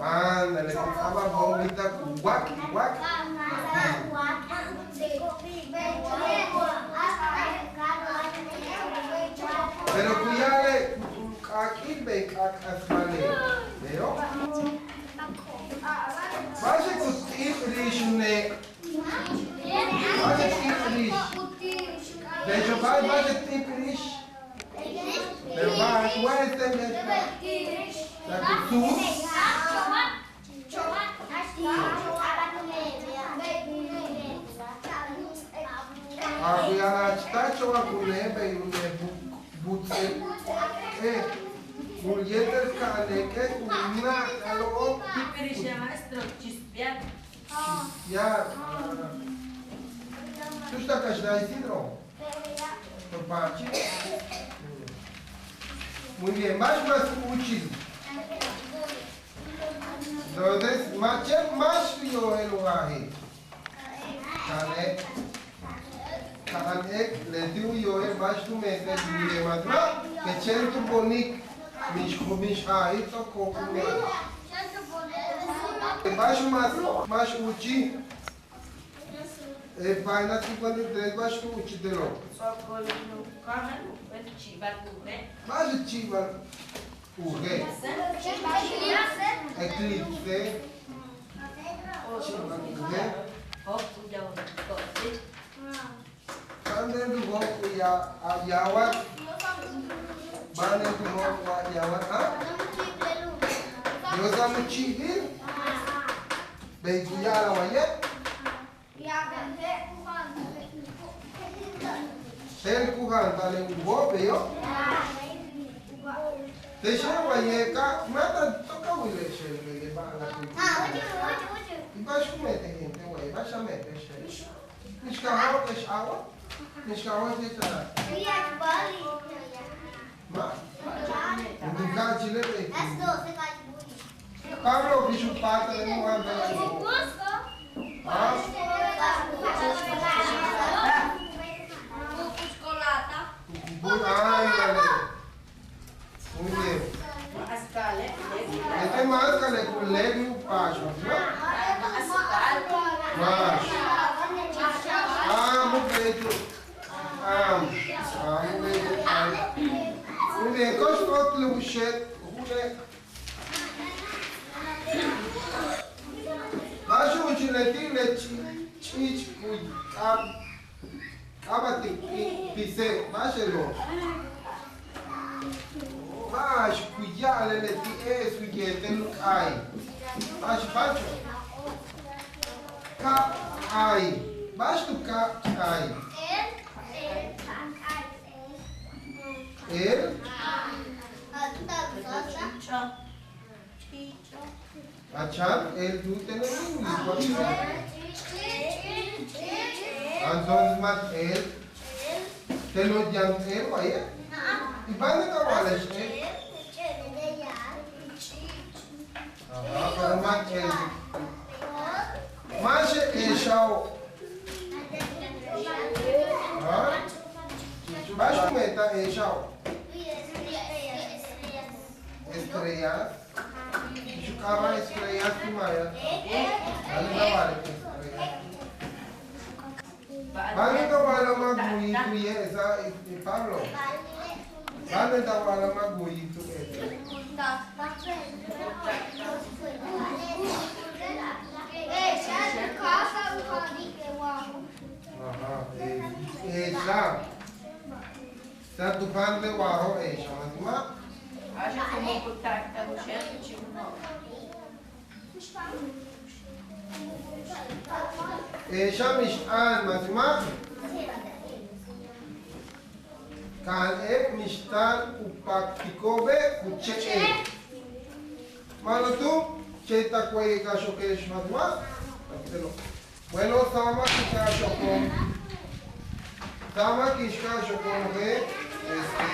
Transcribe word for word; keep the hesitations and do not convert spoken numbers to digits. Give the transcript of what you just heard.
Ándale, ku ts'a'abal bombita ku wak' wak'. Pero ku ya'ale' ku k'aak'il bey k'aak'asbale'. Beyo'. Ba'axe' ku t'ib ri'ix u ne'. Ba'axe' t'ib ri'ix. Beyo', ba'axe' t'ib ri'ix. Pero ba'ax wa este mes. La ku ts'u'uts. A ku ya'ala'ach táan choo'ak u ne' bey u ne' bu- buts'e'. Ku yéetel ka'ane'exe' ku na'ak'alo'ob. Chispiar. Tu'ux ta kaxta'al Isidro. Muy bien, máax mas úuchil. Entonces, ma' chéen máax tu yojel u jaaje'. Ka'ane'ex, ka'ane'ex, leti' u yojel máax tu meentej, muy bien, mas ma' que chéen tu bonik, mix, mix jaajil ts'o'ok u meentej. Ba'ax mas, máax úuchil. Eh, página cincuenta y tres, ba'ax ku úuchil te'elo'. Ba'ax chi'ibal u je'. Eclipse. Chi'ibal u je'. Ba'ax tu jóok' u ya'al a yawat. Ba'ax tu jóok' u ya'al a yawat, ¿ah? Dios a mu chi'il. Bey ku ya'ala'al waye'. Je'el ku jaanta'al u bo'ob, beyo'. Te'exe' waye' ka máax ta toka' wile' xan bey le ba'ala'. Y ba'ax ku meentej gente waye', ba'ax a meentej xan. Mix ka jo'ote'ex a'awa'. Mix ka jo'ote'ex a'awa'. Ma'. Juntuul ka'achile' bey. Pablo, bix u páatal le mu an bey. Ah. Muy bien. Este máaxkale' ku léebil u paaxo'ob, ¿no? Máax. Ah, muy bien. Ah, ah, muy bien. Ah. Muy bien, ko'ox ts'o'ok le u xéet' ju'une'. Ba'ax úuchil leti' le ch'i- ch'iich' ku k'ab- k'aaba'tik pi- pise', ba'ax je'elo'. Ba'ax ku ya'ale' leti'e' u yéetel u k'aay. Ba'ax Pacho. Ka'ay. Ba'ax tu ka'ay. El. A chan, el tu tene' entonces ma' el. Te lo yaan el waye'. Y ba'ax ka wa'ale'ex el. Ajá, pero ma' el. Máaxe' e'exao'. Ajá. Ba'ax ku meentej e'exao'. Estrellas. Bix u k'aaba' estrellas ti' maaya. Ba'ax ta wa'alik estrellas. Ba'ax ta wa'alik ma' wu'uyil tu yéetel esa, este, Pablo. Ba'ax ta wa'alik ma' wu'uyil tu yéetel. Ajá, eh, esa. Sa' tu páantale' wa'ajo' e'exa', ma' tu ma'. E'exa' mix an, ma' tu ma'. Ka'ane'ex mix táan u paktiko'obe' ku che'e'. Ma'alob tu che'etak waye' ka xoke'ex, ma' tu ma'. Bueno, sáamal kin ka'a xokon. Sáamal kin ka'a xokon, este,